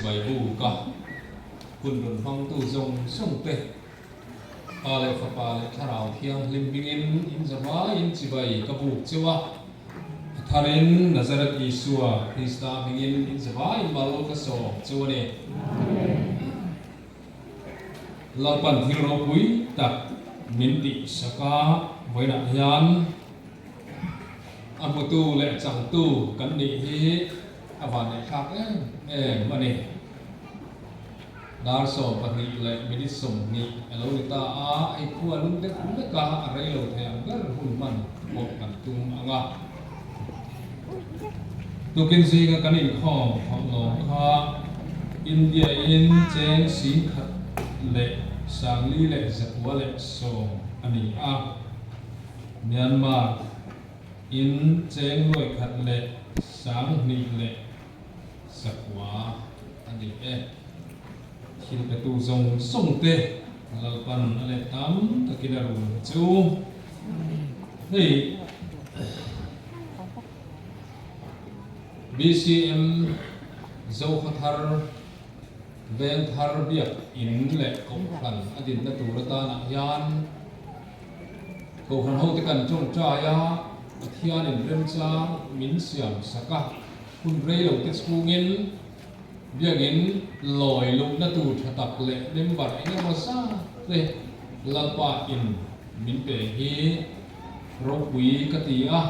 Chibai buk a, hun rawn hmangtu zawng zawng te, Pa leh Fapa leh Thlarau Thianghlim hmingin in zavaiin chibai ka buk cheu a, a tharin Nazareth Isua Krista hmingin in zavaiin mal ka sawm cheu a ni. Lalpan thil ropui tak min tih sak a, vawiinah hian a hmutu leh changtu kan nih hi a vanneihthlak em em a ni. Dar 12 leh minute 20 a lo ni ta a, hei khua lum deuh hlek a, a rei lo thei ang ber hun hman pawh kan tum ang a. Tukin zinga kan inkhawm thawmhnaw kha India in cheng 14,410 a ni a, Myanmar in cheng 2,200 a ni e. Thil petu zawng zawng te Lalpan a leh tam takin a run chu hei. BCM Zokhawthar Vengthar Biak In leh Kohhran a dinna tur atanah hian Kohhran hote kan tawngtai a, Pathianin remchang min siam sak a, hun rei lo te chhungin Biak In lawi luhna tur tha tak leh member eng emaw zat te Lalpa in min pe hi ropui ka ti a.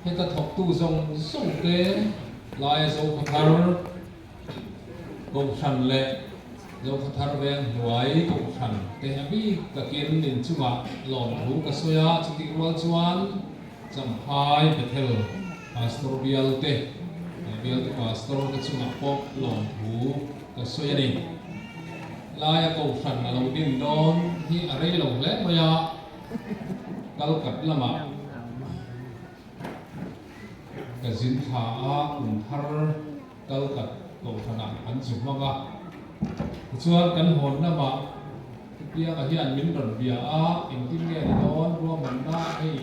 Heta thawktu zawng zawng te laia Zokhawthar Kohhran leh Zokhawthar veng hnuai Kohhran te a bik takin inchungah lawmthu ka sawi a, chutih rual chuan Champhai Bethel Pastor bial te leh bialte Pastor te chungah pawh lawmthu ka sawi a ni. Laia Kohhran a lo din dawn hi a rei lo hle mai a. Kalkat lamah ka zin thla a, kum thar Kalkat kohhranah an zu hmang a. Tichuan kan hawn lamah Pianga hian min rawn bia a, engtin nge ni dawn ruahmanna hei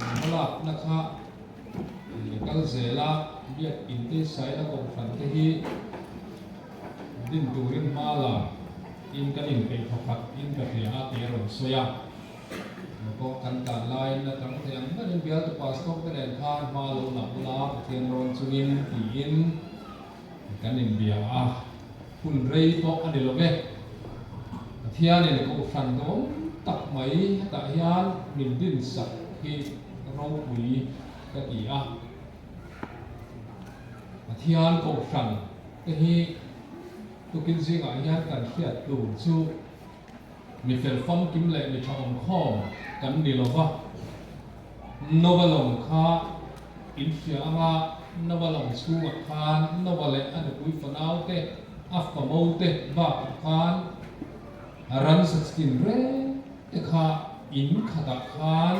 hmalakna kha kal zel a, biak inte saila kohhran te hi din turin hma la in kan inpeih thawkhat in ka hria a tih a rawn sawi a. Eng pawh kan tlan laiin a tang thei ang berin bialtu pastor te nen khan hma lo la ula Pathian rawn chungin tiin kan inbia a, hun rei pawh a ni lo ve. Pathianin kohhran dawm tak mai hetah hian min dinsak hi ropui ka ti a. Pathian kohhran te hi tukin zingah hian kan hriat tur chu mi fel famkim leh mi tha awmkhawm kan ni lo va. Nova lawng kha in hria anga Nova lawng chhungah khan Nova leh a nupui fanau te, a famo te bakah khan ransa chitin reng te kha in khatah khan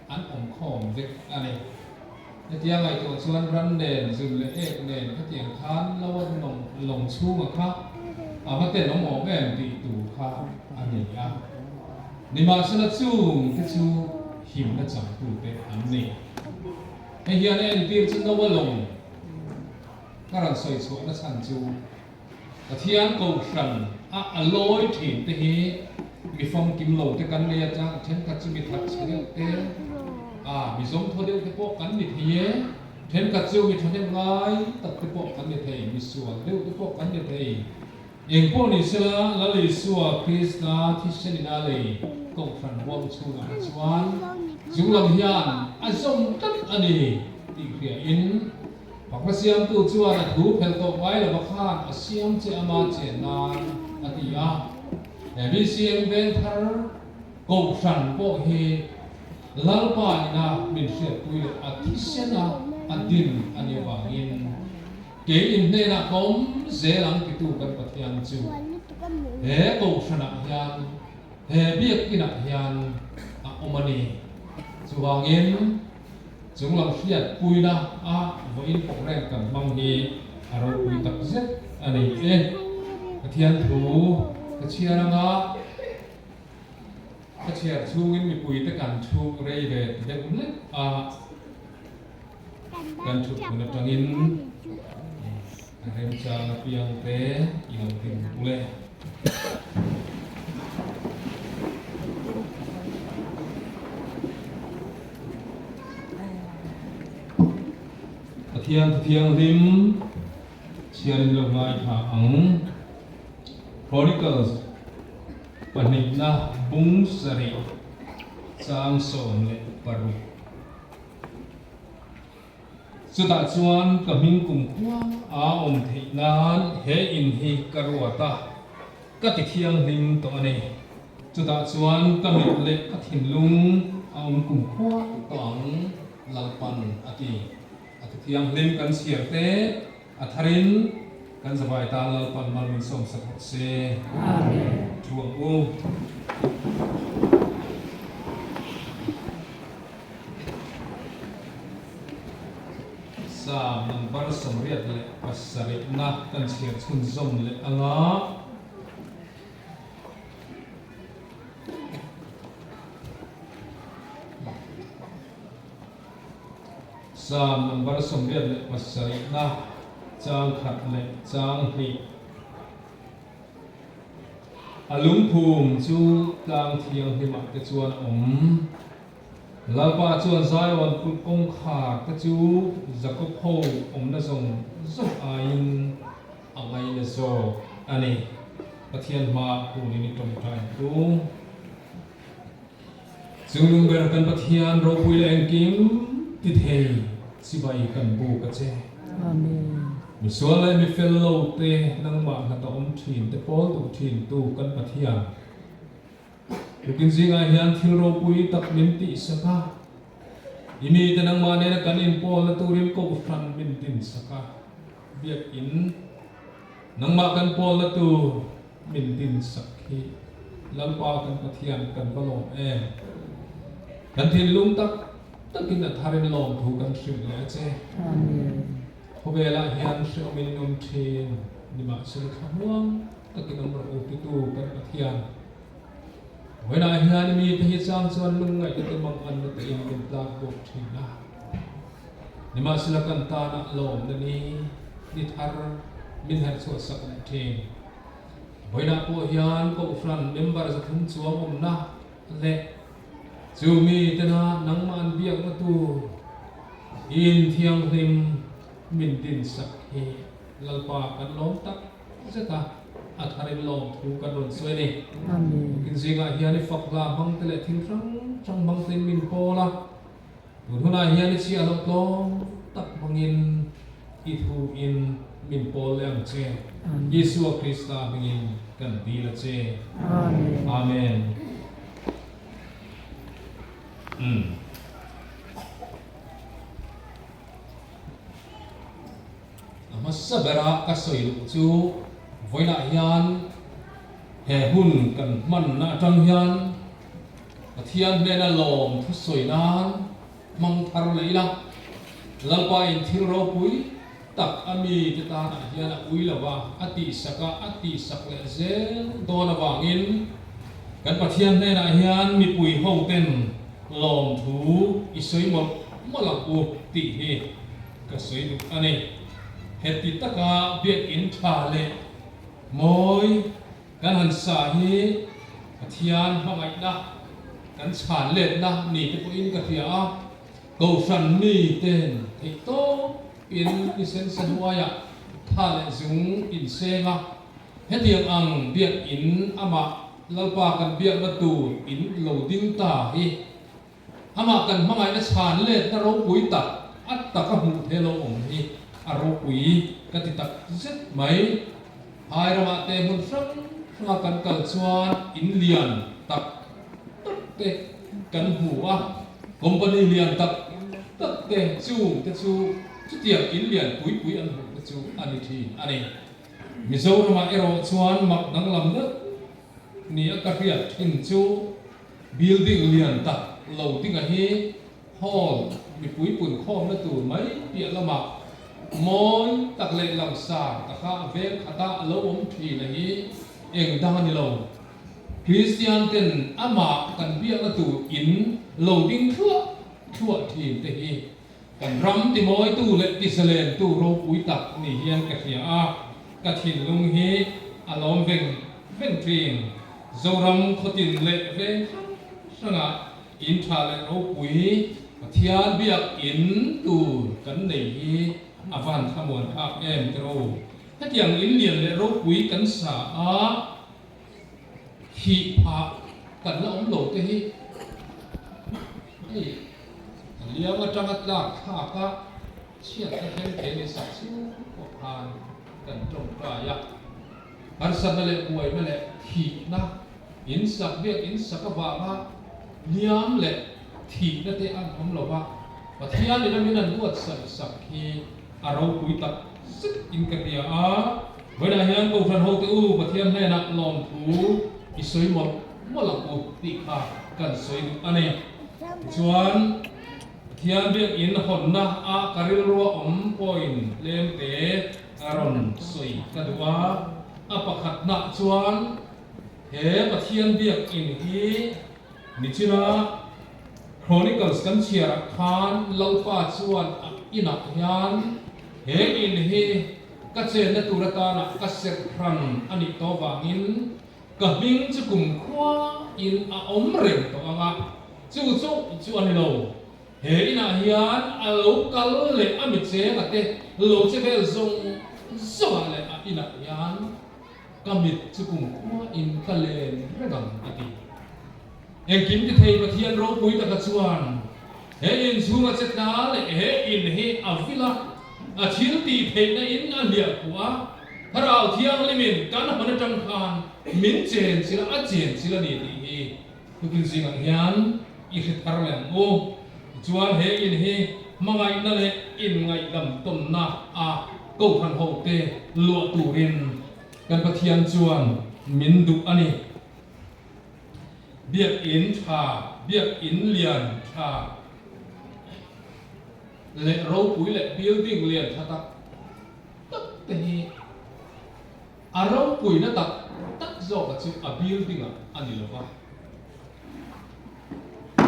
An awmkhawm vek a ni. Hetia ngaihtuah chuan ran nen, zun leh ek nen khatiang khan lo a lawng lawng chhunga kha a va ten awm awm em tih tur kha a ni a. Nimahsela chung te chu himna changtute an ni. Hei hian a entir chu Noah lawng ka rawn sawi chhuahna chhan chu Pathian Kohhran a a lawi thin te hi mi famkim lo te kan nei atang thenkhat chu mi that chhe deuh te, a mi zawmthaw deuh te pawh kan ni thei e, thenkhat chu mi thahnem ngai tak te pawh kan ni thei, mi sual deuh te pawh kan ni thei. Eng pawh ni sela Lal Isua Krista thisen ina lei Kohhran huam chhungah chuan chunglam hian a zawm tlat a ni tih hria in, Pakhat siamtu chuan a thu phelh tawh ngai lova khan a siam che ama chen nan a ti a. He BCM Vengthar Kohhran pawh hi Lalpa ina min hriatpui leh a thisen a a din a nih avangin kei in hnenah ka awm zel ang titu kan Pathian chu he Kohhranah hian he biakinah hian a awm a ni. Chuvangin. Chunglam hriat puina a vawiin program kan hmang hi a ropui tak zet a ni e. Pathian thu ka chhiar anga ka chhiar chhungin mipuite kan thu rei ve deuh hlek a, kan thut hun atangin remchang apiangte i lo din ule. Pathian Thu Thianghlim chhiarin lo ngaithla ang. Chronicles pahnihna bung sarih chang 16. Chutah chuan ka hming kumkhua a awm theih nan he in hi ka ruat a, ka ti thianghlim tawh a ni. Chutah chuan ka mit leh ka thinlung a awm kumkhua tawh ang, Lalpan a ti. A ti thianghlim kan chhiar te a tharin kan zavai tan Lalpan mal min sawmsak rawh se. Amen. Thu ang u. Psalm number 87 na kan chhiar chhunzawm leh anga. Psalm number 87 na chang khat leh chang hnih. A lungphum chu tlang thianghlimah te chuan a awm. Lalpa chuan Zion kulh kawngkhar te chu Jakob ho awmna zawng zawng aiin a ngaina zawk a ni. Pathian hma hunin i tawngtai ang u. Chu lungber kan Pathian ropui leh engkim ti thei chibai kan buk a che. Misual leh mifel lo te nangmah hnata awm thin te pawl duh thin tu kan Pathian. Tukin zingah hian thil ropui tak min tihsak a, i mite nangmah nena kan inpawlna turin kohhran min dinsak a, biakin nangmah kan pawlna tur min dinsak hi Lalpa kan Pathian kan va lawm em? Kan thinlung tak takin a tharin lawmthu kan hrilh leh a che. Khawvelah hian hrehawmin in awm thin, nimahsela thlamuang takin awm rawh u titu kan Pathian. Vawiinah hian i mite hi chang chuan lungngaihna te mang an na tein min tlak bawk thin a. Nimahsela kan tana lawmna ni, ni thar min herh chhuah sak leh thin. Vawiinah pawh hian Kohhran member 300 chuang awmna leh chu mi tena nangmah an biakna tur in thianghlim min dinsak hi Lalpa kan lawm tak zet a, a tharin lawmthu kan rawn sawi a ni. Tukin zingah hian i fak hla hmang te leh thil hrang hrang hmang tein min pawl a, tun hunah hian i chhiah loh tlawm tak hmangin i thu in min pawl leh ang che. Isua Krista hmingin kan dil a che. Amen. Umm. A hmasa bera ka sawi luh chu vawiinah hian he hun kan hmanna atang hian Pathian hnena lawm thusawi nan hmang thar leh ila, Lalpa in thil ropui tak a mite tanah hian a ui lo va, a tihsak a, a tihsak leh zel dawn avangin kan Pathian hnenah hian mipui hoten lawmthu i sawi mawlh mawlh ang u tih hi Ka sawi duh a ni. Heti taka biakinn tha leh mawi kan han sa hi Pathian hmangaihna kan chhan letna ni te pawhin ka hria a, Kohhran mi ten theih tawpin ni sensa hnuaiah tha leh zung inseng a, hetiang ang biakinn amah Lalpa kan biakna tur in lo ding ta hi Amah kan hmangaihna chhan letna ropui tak a taka hmuh theih lo awm hi a ropui ka ti tak zet mai. Phai ramah te hmun hrang hranga kan kal chuan in lian tak tak te kan hmu a, company lian tak tak te chung te chu chutiang in lian pui pui an hmuh te chu a ni thin a ni. Mizoramah erawh chuan mak danglam deuh ni a ka hriat thin chu Building lian tak lo dinga hi hall mipui pun khawmna tur mai piah lamah mawi tak leh langsar taka veng khata a lo awm thin a hi eng dang a ni lo. Kristian ten amah kan biakna tur in lo ding thluah thluah thin te hi. Kan ram timawitu leh tizalentu ropui tak ni hian ka hria a, ka thinlung hi a lawm veng veng thin. Zoram khawtin leh veng hrang hrangah in tha leh ropui Pathian biak in tur kan nei hi a van thlamuan thlak em tiro. Hetiang in lian leh ropui kan sa a, thih phah kan la awm lo te hi hei a liang atanga tlak thlak a chhiatna thleng thei ni sak chu pawh khan kan tawngtai a. Harsatna leh buaina leh thihna in sak biak in sak avanga hliam leh thihna te an awm lo va, Pathian in a min an buatsaih sak hi a ropui tak zet in ka hria a. Vawiinah hian Kohhran hote u Pathian hnenah lawmthu i sawi mawlh mawlh ang u tih kha kan sawi duh a ni. Tichuan, Pathian biakinn hawnna a ka rilrua awm pawhin tlemte a rawn sawi ka duh a. A pakhatnah chuan he Pathian biakinn hi nichina Chronicles kan chhiarah khan Lalpa chuan a inah hian he in hi Ka chenna tur atana ka serh hran a nih tawh vangin ka hming chu kumkhua in a awm reng tawh ang a, chu chu chu a ni lo. He inah hian a lo kal leh a mi chenga te lo che vel zawng zawngah leh a inah hian ka mit chu kumkhua in ka len reng ang a ti. Engkim ti thei Pathian ropui taka chuan he in chhunga che ta leh he in hi a vil a, a thil tih theihna in a hliah khuh a, Thlarau Thianghlimin kan hawn atang khan min chen chil a, a chen chil a ni tih hi tukin zingah hian i hre thar leh ang u. Tichuan he in hi hmangaihna leh inngaihdam tawnna a Kohhran hote luah turin kan Pathian chuan min duh a ni. Biakinn tha, biakinn lian tha leh ropui leh building lian tha tak tak te hi a ropuina tak tak zawka chu a building ah a ni lo va.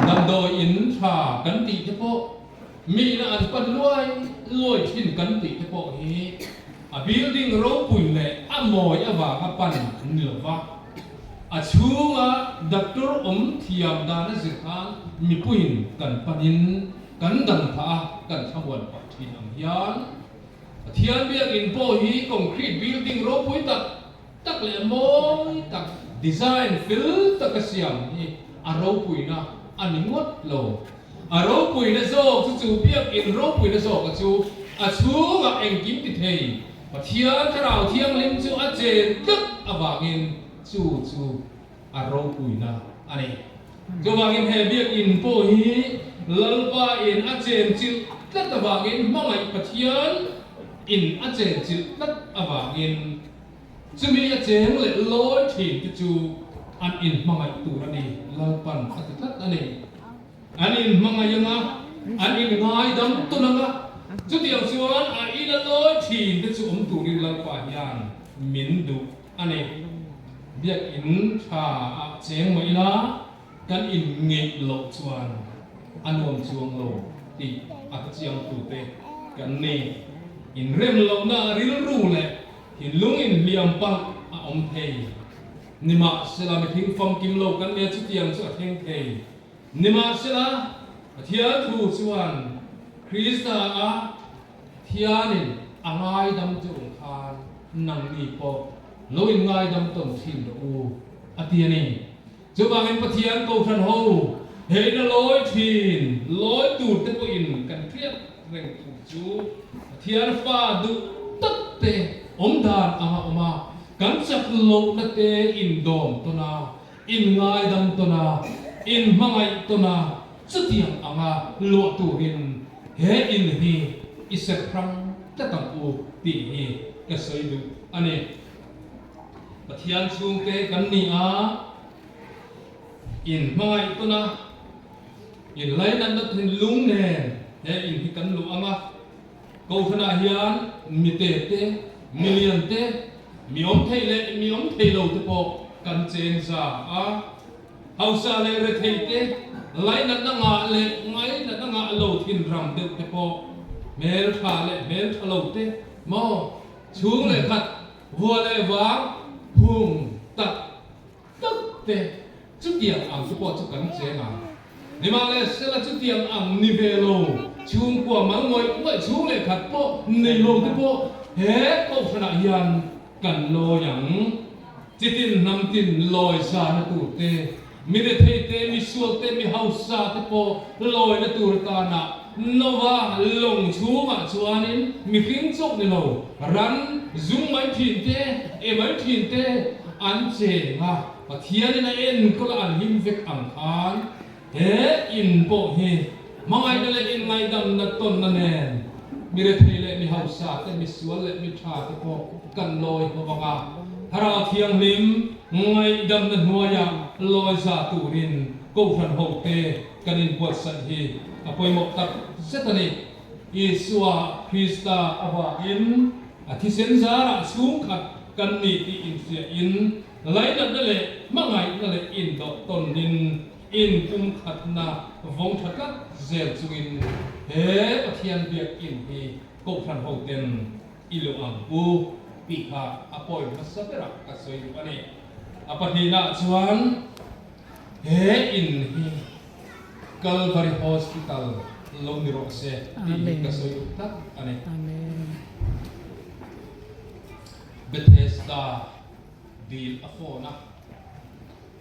Damdawi in tha kan tih te pawh miin a an pan luai luai thin kan tih te pawh hi a building ropui leh a mawi avanga pan ni lo va. A chhunga doctor awm thiam dan a zir khan mipuiin kan panin kan dang phah a, kan thlamuan pah thin ang hian Pathian biakinn pawh hi concrete building ropui tak tak leh mawi tak, design fel taka siam hi a ropuina a ni ngawt lo. A ropuina zawk chu chu biakinn ropuina zawka chu a chhungah engkim ti thei Pathian Thlarau Thianghlim chu a chen tlat avangin chu chu a ropuina a ni. Chuvangin he biakinn pawh hi Lalpa in a chen chilh tlat avangin hmangaih Pathian in a chen chilh tlat avangin Chumi a cheng leh lawi thin te chu an inhmangaih tur a ni, Lalpan a ti tlat a ni. An inhmangaih ang a, an inngaidam tawn ang a, chutiang chuan a ina lawi thin te chu awm turin Lalpa hian min duh a ni. Biakinn tha ah cheng mah ila kan inngeih loh chuan a nuam chuang lo tih a hrechiangtute kan ni. Inrem lohna rilru leh Thinlung in hliam palh a awm thei. Nimahsela mihring famkim lo kan nia chutiang chu a thleng thei. Nimahsela Pathian thu chuan Krista a Pathianin a ngaidam che ung khan nangni pawh lo in ngaidam tawn thin rawh u a ti a ni. Chuvangin Pathian Kohhran ho he in a lawi thin, lawi tur te pawhin kan hriat reng tur chu Pathian fa duh tak te awm dan anga awm a, kan chak lohna te indawm tawn a, inngaidam tawn a, inhmangaih tawn a, chutiang anga luah turin he in hi i serh hrang tlat ang u tih hi ka sawi duh a ni. Pathian chhungte kan ni a, in hmangaih tawn a, in lainatna thinlung nen he in hi kan luh ang a. Kohhranah hian mite te, milian te, mi awm thei leh mi awm thei lo te pawh kan cheng za a. Hausa leh rethei te. Lainatna ngah leh ngainatna ngah lo thin ram deuh te pawh hmeltha leh hmeltha lo te maw chhung leh khat vua leh vang phung tak tak te chutiang ang te pawh chu kan cheng ang. Nimahsela chutiang ang ni ve lo chhungkua mal ngawih ngawih chhung leh khat pawh nei lo te pawh he kohhranah hian kan lawi ang. Chitin hnam tin lawi zahna tur te, mi rethei te, mi sual te, mi hausa te pawh lawina tur atana Nova lawng chhungah chuanin mihring chauh ni lo, ran zung mai thin te, e mai thin te an cheng a, Pathianin a enkawl a an him vek ang khan he in pawh hi hmangaihna leh inngaihdamna tawnna nen mi rethei leh mi hausa te, mi sual leh mi tha te pawh kan lawi ho vang a, Thlarau Thianghlim ngaihdamna hnuaiah lawi za turin Kohhran hote kan inbuatsaih hi a pawimawh tak zet a ni. Isua Krista avangin a thisen zarah chhungkhat kan ni tih inhriahin Lainatna leh hmangaihna leh indawh tawnin inpumkhatna vawng tha tlat zel chungin he Pathian biakinn hi Kohhran hoten i luh ang u tih kha a pawi hmasa berah ka sawi duh a ni. A pahnihnaah chuan he in hi Calvary Hospital lo ni rawh se tih hi ka sawi duh tlat a ni. Bethesda dil a phone a,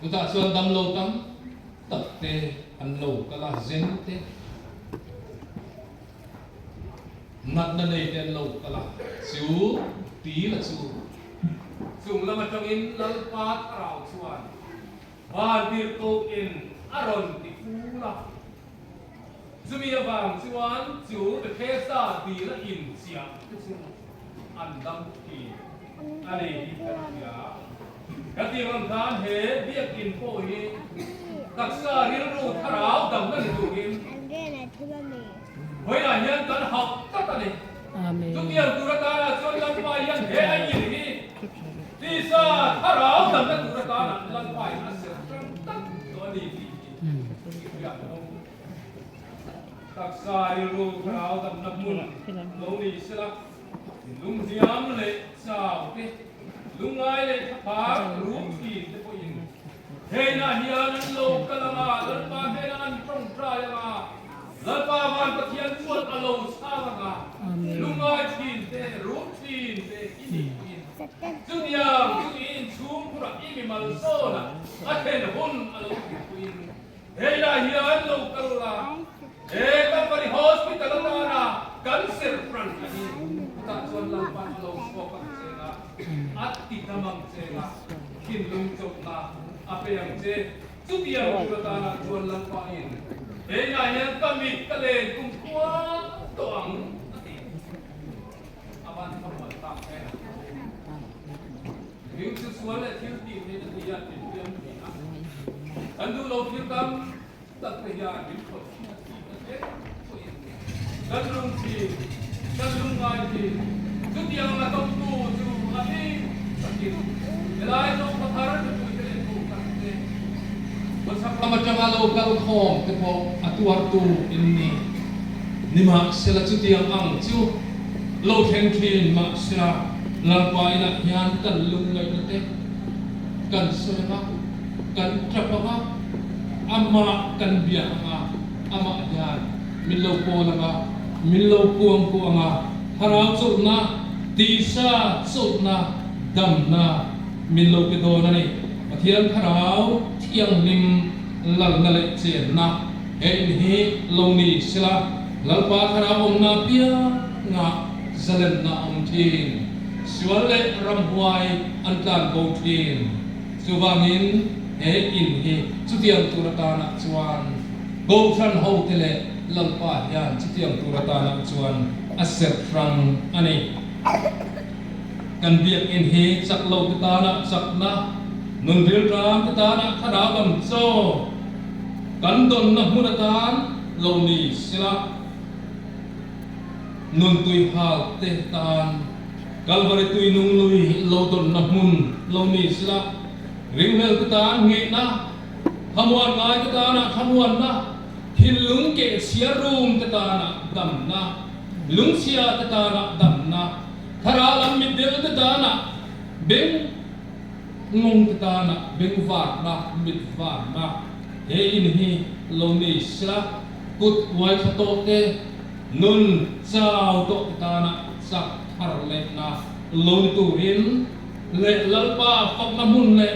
chutah chuan damlo tam tak te an lo kal a, zen te, natna nei te an lo kal a, chu dil a chu chung lam atangin Lalpa thlarau chuan van tirhkoh in a rawn ti ful a, chumi avang chuan chu Bethesda dil a inchiah te chu an dam thin a ni tih kan hria. Ka tih ang khan he biakinn pawh hi taksa rilru thlarau damna ni turin vawiinah hian kan hauh tlat a ni. Chutiang tur atana chuan Lalpa hian he a in hi tisa thlarau damna tur atana Lalpa in a serh hrang tlat tawh a ni tih hi i hriat awm. Taksa rilru thlarau damna hmun lo ni sela, lunghliam leh chau te, lungngai leh thlaphar rum thin te pawhin heinah hian an lo kal ang a, Lalpa hnenah an tawngtai ang a, Lalpa van Pathian chuan a lo chhang ang a, lungngai thin te, rum thin te i nih pawhin chutiang chu i inchhungkhurah i mimal zawnah a thlen hun a lo thihpuiin Hei lah hian lo kal la, he Kalvari Hospital atana kan serh hran a ni. Chutah chuan Lalpan a lo chhuak ang che nga, a ti dam ang che nga, thinlung chawlhna a pe ang che. Chutiang tur atana chuan Lalpain, Hei lah hian ka mit ka len kum khua tawh ang, a ti. A van thlamuan tak em! Mihring chu sual leh thil tih theihna te hian min fiam thin a, kan duh lo thil tam tak te hian min phawt thin a tih na hle pawhin kan lung thin, kan lung ngai thin. Chutiang anga tawngtu chu a bik takin helai zawng thar mipuite leh kohhran te khawchhak lam atanga lo kal khawm te pawh a tuartu in ni. Nimahsela chutiang ang chu lo thleng thin mahsela Lalpa inah hian kan lungngaihna te kan sawi ang a, kan tap ang a, amah kan bia ang a, amah hian min lo pawl ang a, min lo kuang kuah ang a, thlarau chawlhna, tisa chawlhna, damna min lo pe dawn a ni. Pathian thlarau thianghlim lalna leh chenna he in hi lo ni sela, Lalpa thlarau awmna piangah Zalenna awm thin, sual leh ramhuai an tlan bo thin. Chuvangin he in hi chutiang tur atanah chuan Kohhran hote leh Lalpa hian chutiang tur atanah chuan a serh hrang a ni. Kan biakinn hi chak lo te tanah chakna, nun rilram te tanah thlarau lam chaw kan dawnna hmun atan lo ni sela. Nun tui hal te tan Kalvari tui nung lui lo dawnna hmun lo ni sela, ringhmel te tan ngeihna, Thlamuan ngaite tana thlamuanna, thinlung keh chhia rum te tana damna, lungchhia te tana damna, thlarau lam mitdel te tana beng ngawng te tana bengvarna, mitvarna he in hi lo nei sela, kut uai thla tawh te, nun chau tawh te tana chak thar lehna lo ni turin leh Lalpa fakna hmun leh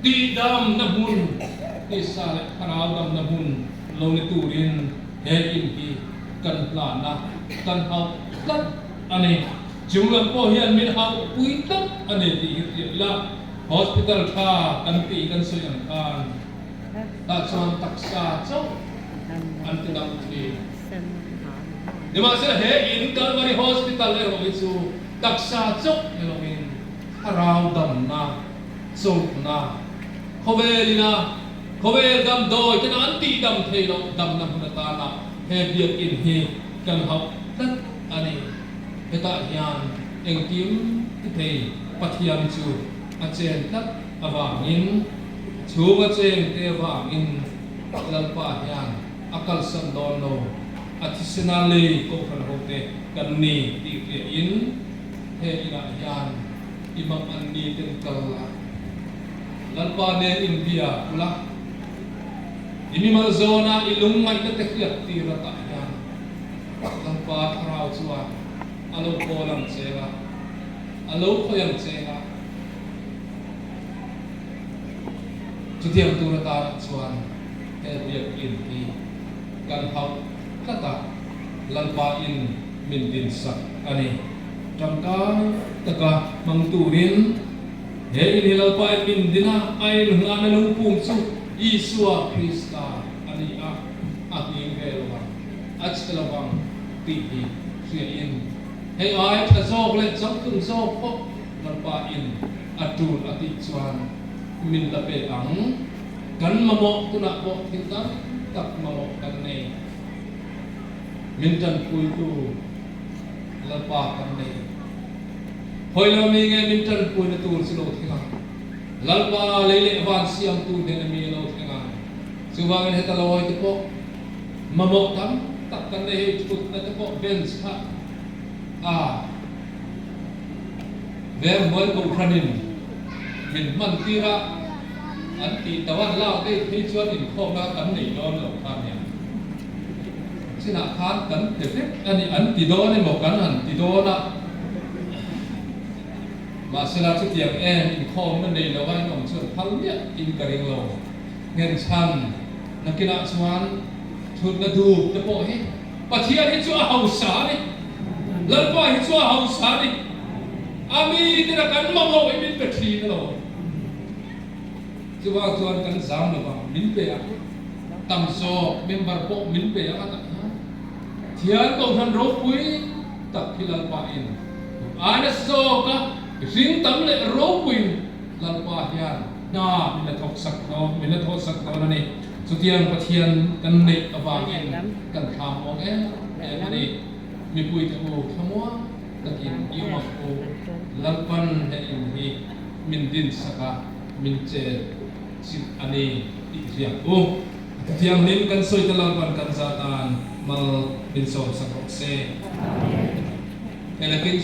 Tihdamna hmun, tisa leh thlarau damna hmun lo ni turin he in hi kan hlan a, kan hauh tlat a ni. Chung lam pawh hian min hauh pui tlat a ni tih hi hriat ila, hospital tha kan tih kan sawi ang khan tah chuan taksa chauh an ti dam thin. Nimahsela he in Kalvari Hospital erawh hi chu taksa chauh ni loin thlarau damna Chawlhna, Khawvel ina khawvel damdawi tena an tih dam thei loh damna hmun atana he biakinn hi kan hauh tlat a ni. Hetah hian engkim ti thei Pathian chu a chen tlat avangin, a chhunga chengte avangin Lalpa hian a kalsan dawn lo, a thisena lei kohhran hote kan ni tih hriain he inah hian I mang an ni ten kal la, Lalpa nen inbia ula, i mimal zawna i lungngaihna te hriat tir atah hian Lalpa thlarau chuan a lo kawl ang che a, a lo khawi ang che a. Chutiang tur atanah chuan he biakinn hi kan hauh tlat a, Lalpa in min dinsak a ni. Tangkai taka hmang turin he in hi Lalpa in min din a, a inhlana lungpum chu Isua Krista a ni a, a hling ve lo ang, a che lo ang tih hi hriain hei ai tha zawk leh changtlung zawk pawh Lalpa in a tul a tih chuan min la pek ang. Kan mamawh tunah pawh thil tam tak mamawh kan nei. Min tanpuitu Lalpa kan nei. Hawi lo mi nge min tanpuina tur chu lo thleng ang? Lalpa lei leh van siamtu hnena mi a lo thleng ang. Chuvangin heta lawi te pawh mamawh tam tak kan nei hei thutna te pawh bench kha a Venghmuai Kohhranin min hman tir a, an tih tauh an lak daih phei chuan inkhawmna kan nei dawn lo kha nia. Chinah khan kan pe vek a ni, an ti dawn emaw kan han ti dawn a, mahsela chutiang em inkhawmna nei lo a inawm chuan phal miah in ka ring lo. Nghenchhan nakinah chuan thutna dup te pawh hi Pathian hi chu a hausa a ni, Lalpa hi chu a hausa a ni, a mitena kan mamawh hi min pe thin a lo. Chuvang chuan kan zam lo vang, min pe a, tam zawk member pawh min pe ang a tak hian Thian Kohhran ropui tak hi Lalpa in a nasa zawk a, hring tam leh ropuiin Lalpa hian hna min la thawk sak dawn, min la thawh sak dawn a ni. Chutiang Pathian kan neih avangin kan thlam awm em em a ni. Mipuite u thlamuang takin i awm ang u, Lalpan he in hi min din sak a, min chel chilh a ni tih hriat u. Thianghlim kan sawi te Lalpan kan zah dan mal min sawm sak rawh se. Helakin.